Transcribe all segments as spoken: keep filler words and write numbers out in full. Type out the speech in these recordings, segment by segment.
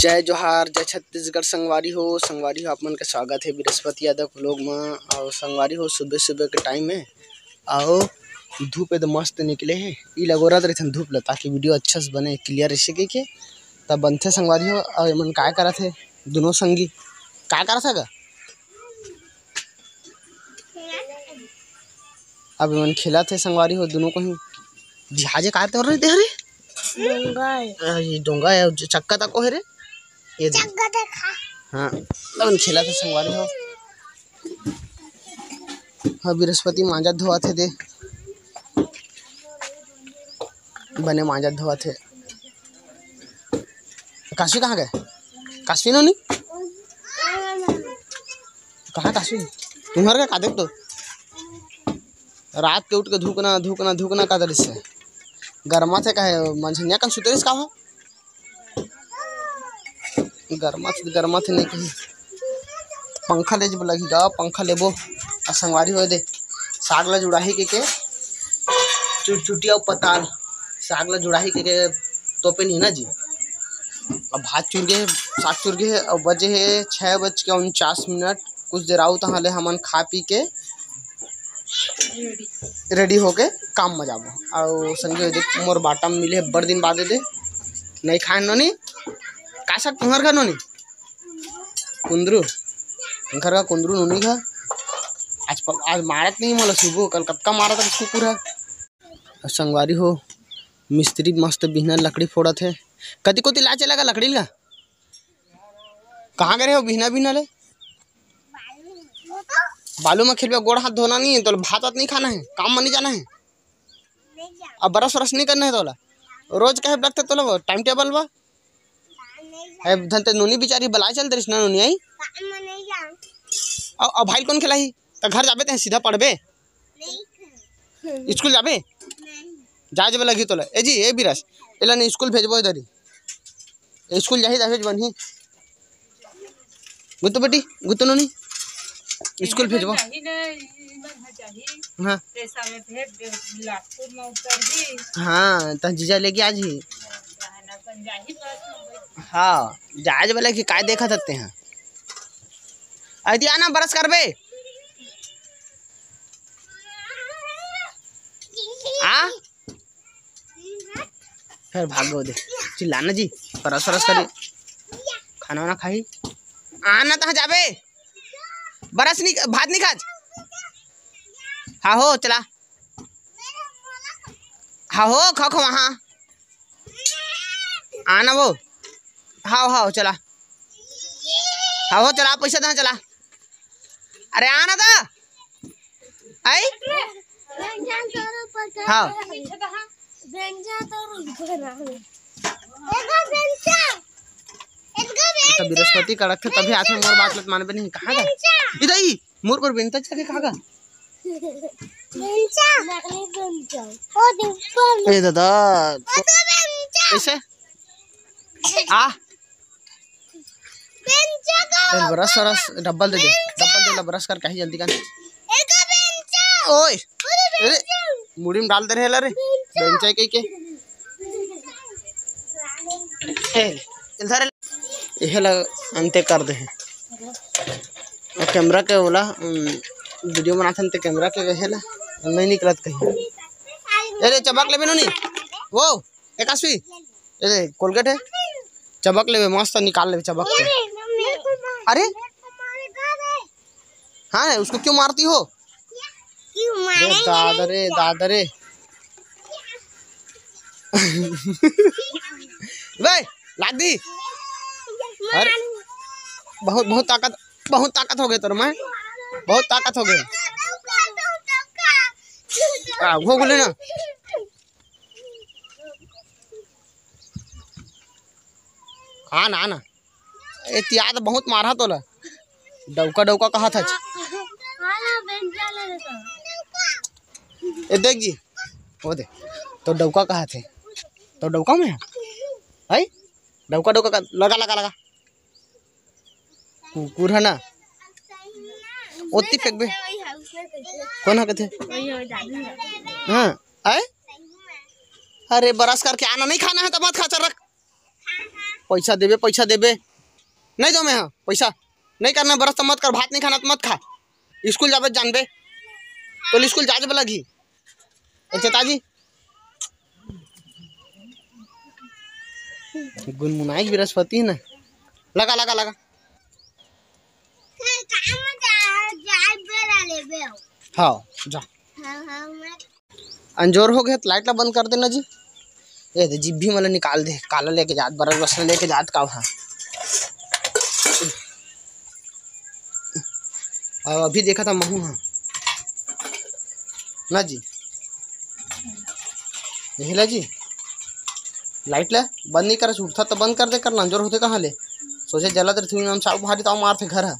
जय जोहार, जय छत्तीसगढ़ संगवारी हो। संगवारी हो, आप मन के स्वागत हे बृहस्पति यादव vlog म। अउ संगवारी हो, सुबह सुबह के time हे, अउ धूप एकदम मस्त निकले हे। ई लगोरत रहिथन धूप ल, ताकि video अच्छा से बने, clear रहि सके के, तब बनथे संगवारी हो। अउ एमन काय करत हे, दुनों संगी काय करत हे गा? अब एमन खेलत हे संगवारी हो, दुनों कोही। जिहाजे काय तोर रहे दे रे? डोंगा हे। आ, ये डोंगा हे, जो चक्का तको हे रे। ये दे। चक्का देखा। हाँ, अब एमन खेलत हे संगवारी हो। हाँ, बृहस्पति मांजत धोवत हे दे। बने मांजत धोवत हे। काशवी कहाँ गए? काशवी नोनी? कहाँ काशवी? तुम्हर का, का देख तो? रात के उठ के धुकना, धुकना, धुकना का दरिस हे? गरमाथे काहे? मंझनिया कन सुते रहिस का हो? गरमाथे, गरमाथे नहीं कही। पंखा ले जब लगही गा, पंखा लेबो। आ संगवारी हो दे, साग ला जुड़ाही के, के चुटचुटिया अउ पताल, साग ला जुड़ाही के, के तोपे नहीं ना जी। अब भात चुर गे, साग चुर गे, अउ बजे हे छः बज के उनचास मिनट। कुछ देर आऊ, तहाँ ले हमन खा पी के ready होके काम म जाबो। अउ संगी हो दे, मोर बाटा म मिले हे बड़ दिन बाद दे, नहीं खाए नोनी। का साग तुम्हर घर नोनी? कुंदरू, घर का कुंदरू नोनी घर। आज प-, आज मारत नहीं मोला सुबह, कल कतका मारत रहिस कुकुर हे। अउ संगवारी हो, मिस्त्री मस्त बिहना लकड़ी फोड़त हे। कति कोती ला चलेगा लकड़ी ला? कहाँ गए रहे हो बिहना बिहना ले? बालू में खेलबे, गोड़ हाथ धोना नहीं है, तो भात वात नहीं खाना है, काम में नहीं जाना है। अब brush व्रश नहीं करना है तोला। रोज कहे लगते तोला वो time table बा। ए, धन ते नोनी बिचारी बलाए चल दरिस ना नोनी आई। अब, अब भाई कौन खिलाही? त घर जाबे ते सीधा पढ़बे? नहीं। स्कूल जाबे? नहीं। जाए जब लगी तोला। ए जी, ए बिरस, एला नहीं स्कूल भेजबो इधर ही। ए, स्कूल जाही, जाही बनही। गुत्तो बेटी, गुत्तो नोनी। स्कूल भेजबो। जाही ना, ई मन ह जाही। हाँ। ते समय भेज दे, बिलासपुर में उतरही। हाँ, त जीजा लेके आ जी। जाना अपन जाही बस में बैठ। हाँ, जाए वाला की काय देखत हते हैं। अरे दिया ना brush करबे। आ? फिर भाग गो दे। चिल्लाना जी, brush व्रश करी। खाना वाना खाही। आना तहाँ जाबे। brush नहीं, भात नहीं खाच। हाँ हो, चला। हाँ हो, खा खो वहाँ। आना वो। हाँ, हाँ, चला। हाँ हो, चला, पैसा दे, चला। अरे आना दा। आई? हाँ। तो बृहस्पति कड़क थे, तभी हाथ में मोर बात लत मानबे नहीं। कहाँ गए? इधर ही। मोर पर बेंता चढ़े कहाँ गए? बेंचा। नकली बेंचा। ओ, ऊपर में। ए दादा, ओ, तो बेंचा। कैसे? आ? बेंचा का ए, brush, brush, डब्बल दे दे। बेंचा। डब्बल दे ला, brush कर कहीं जल्दी कर। ए, तो बेंचा। ओए। अरे, अरे, बेंचा। मुड़ी में डाल दे रहे ला रे। बेंचा। बेंचा कहीं के। ए, इधर। एहे ला अंते कर दे हे। आ camera के ओला, उम, video बनाथन ते camera के एहे ला नहीं निकलत कहीं। ए रे, चबक लेबे नोनी। वो, एकासवी। ए रे, Colgate हे। चबक लेबे, मस्त निकाल लेबे चबक के। अरे? हाँ, उसको क्यों मारती हो? क्यों रे मारेंगे दादा रे, नहीं? दादा रे। बे, लाग दी। अरे, बहुत, बहुत ताकत, बहुत ताकत हो गए तोर में। बहुत ताकत हो गए। आ, वो बोले ना। आ ना, आ ना। ए, तिया तो बहुत मारा तोला। डौका, डौका कहा था। ए, देख जी, वो दे। तो डौका कहा थे? तो डौका में है? है? डौका, डौका का, लगा, लगा, लगा। कुकुर है ना? ओती फेंक बे। कौन है कथे? हाँ, आए? अरे, brush करके आना, नहीं खाना है तो मत खा, चल रख। पैसा देबे, पैसा देबे। नहीं दो मैं, हाँ, पैसा नहीं करना, बरस तो मत कर, भात नहीं खाना तो मत खा, स्कूल जाबे जानबे, तो स्कूल जा जब लगी। अच्छा ताजी गुनगुनाई बृहस्पति है ना, लगा, लगा, लगा। हाँ, जा। अंजोर हो गए तो लाइट ला बंद कर देना जी। ये दे, जीभ भी मला निकाल दे, काला लेके जात, बरस बरस लेके जात का वहाँ। अब अभी देखा था महू, हाँ ना जी, यही ला जी। लाइट ला बंद नहीं करे, उठता तो बंद कर दे करना, अंजोर होते कहाँ ले। सोचे जलत रही, हम साहु भारी ताव मारथे घर हा।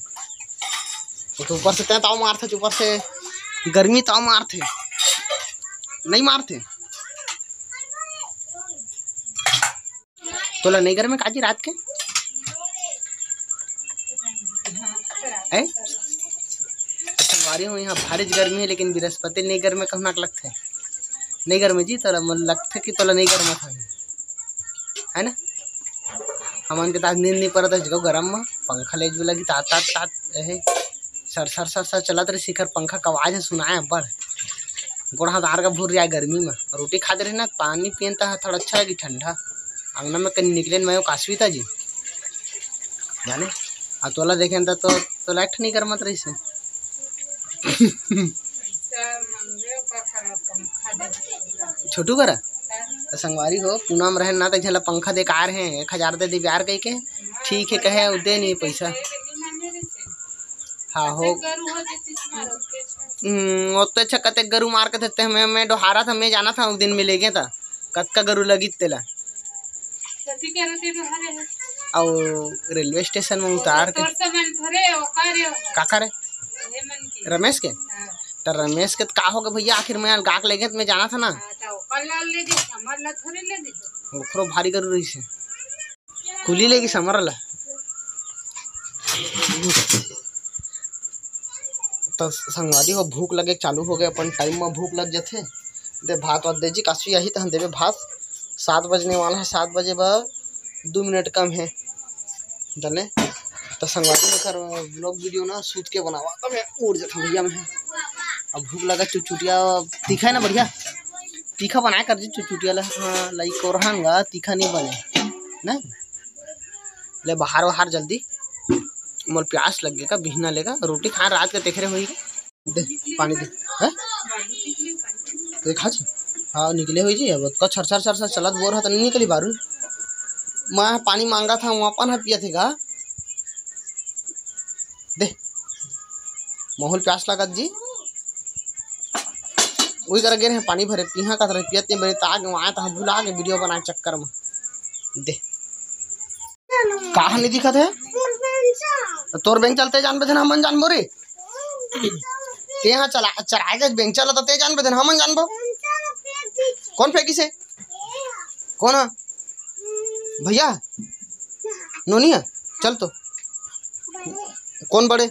तो ऊपर से तैं ताव मारथे, ऊपर से गर्मी ताव मारथे, नहीं मारथे। तोला नहीं गर्मी काजी रात के? हैं? संगवारी हो, यहाँ भारी गर्मी है, लेकिन बृहस्पति नहीं गर्मी कहना लगथे। नहीं गर्मी जी, तोला मन लगथे कि तोला नहीं गर्मी था, है ना? हमन के तो आज नींद नहीं परत है, जो गरम में पंखा ले जो लगी, तात, तात, तात, एहे, सर, सर, सर, सर चलत रही शिखर, पंखा का आवाज है, सुनाए बड़। गोड़ हाथ आर का भूर जाए गर्मी में। रोटी खाते रहे ना, पानी पियन त थोड़ा अच्छा लगी ठंडा। अंगना में कहीं निकले न, मैं कासवी था जी। जाने, आ तोला देखे त तो, तो लाइट नहीं कर मत रही से। छोटू करा? तो संगवारी हो, पूनम रहे ना, तो झला पंखा दे के आ रहे हैं, एक हजार दे दे प्यार कह के। ठीक है कहे, उ दे नहीं पैसा। हाँ हो। हम्म, ओते अच्छा कते गरु मार के देते हैं, मैं, मैं डोहारा था, मैं जाना था, उस दिन में ले गया था, कतका गरु लगी तेला। और रेलवे स्टेशन में उतार के। का करे? रमेश के? तो रमेश के तो का हो गया भैया, आखिर में अलगा के ले गए तो मैं जाना था ना। ओकरो भारी गरु रही से। कुली लेगी समर ला। तो संगवारी हो, भूख लगे चालू हो गए, अपन टाइम में भूख लग जाथे। दे भात वात दे जी, कासवी आही तहन देबे भात। सात बजने वाला है, सात बजे बर दो मिनट कम है। दने तो संगवारी हो, कर vlog video ना सूत के बनावा, तो मैं उड़ जाता भैया मैं। अब भूख लगा, चुटचुटिया तीखा है ना, बढ़िया तीखा बनाए कर जी चुटचुटिया ला। हाँ, लाइक और हन गा, तीखा नहीं बने ना। ले बाहर, बाहर जल्दी, मोर प्यास लग गे का, बिहना लेगा रोटी खाए रात के तेखरे होई। दे पानी दे। हैं? देखा जी। हाँ, निकले हुई जी। अब का छर छर छर छर चलत बोर ह त नहीं निकली बारू। मैं पानी मांगा था, वहाँ अपन ह पिया थे का। दे। माहौल प्यास लागत जी। वही करा गे रहे पानी भरे, पीहा का तरह पियत नहीं बने, ताग वहाँ तो हम भुला के वीडियो बनाए चक्कर में। दे। काहा नहीं दिखत है? तोर बेंचा ल ते जानबे धन हमन जानबो रे। ते हा चला, चराए के बेंचा ल त ते जानबे धन हमन जानबो। कौन फेंकिस हे? कौन हा? भैया? नोनी हा? चल तो। कौन बड़े?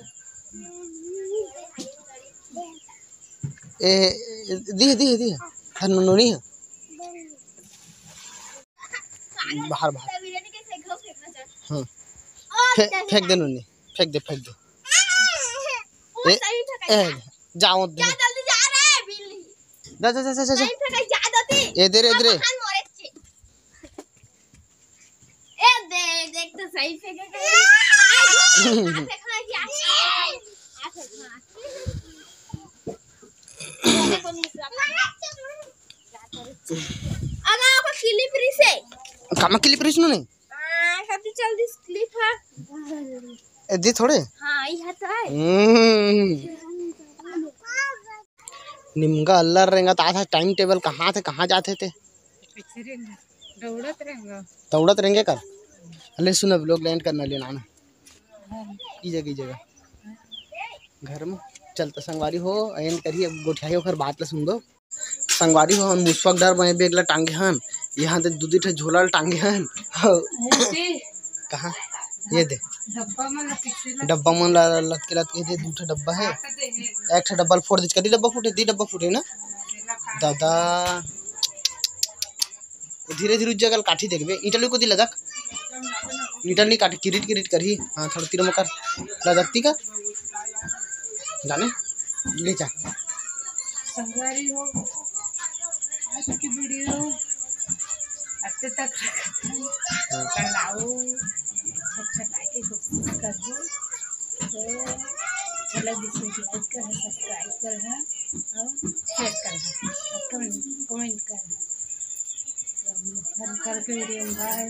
ए, ए, दिहे, दिहे, दिहे। हर नोनी हा? बाहर, बाहर। हाँ। फे-, फेंक दे नोनी, फेंक दे, फेंक दे। ए, ए, जाओ दे। जा, जल्दी जा रे, बिल्ली। जा, जा, जा, जा, जा, जा। नहीं फेंका, जा दे। ए दे रे, ए दे रे। भगवान मोरे छे। ए दे, देख तो सही फेंका। फेंकना क्या? अगर आपको क्लिप रिसे। कामा क्लिप रिस नु नहीं? हाँ, सबसे जल्दी क्लिप है। ए, दी थोड़े? हाँ, ये तो है। हम्म। निमगा अल्लर रेंगा, त आधा टाइम टेबल कहाँ थे, कहाँ जाते थे? दौड़त रेंगा। दौड़त रेंगे कर? अले सुन, अब vlog end करना लेना ना। की जगह, की जगह? घर में। चल त संगवारी हो, end करिए, अब गोठियाई ओकर बात ला सुन दो। संगवारी हो, हम मुसवा के डर बने बेग ला टांगे हन, यहाँ दे दू दू ठे झोला ला टांगे हन। कहाँ? ये दे। डब्बा मन ला लटके लटके दे, दू ठे डब्बा है। एक ठे डब्बा फोड़ दे, कदी डब्बा फूटे, दी डब्बा फूटे ना। दादा। धीरे धीरे जगह काठी देखबे, ईंटा लुई को दी लदक। ईटा नहीं काटे, किरिट किरिट करही। हाँ, थोड़ा तीर में कर। ला जत्ती का जाने ले जा। संगवारी हो, आज की वीडियो अत्ते तक रखत हन। कल आओ, अच्छा खाए के कोशिश करबो। तो चला, जिसने लाइक कर है, सब्सक्राइब कर है और शेयर कर है और कमेंट कमेंट कर है। तो हम कल के वीडियो में बाय।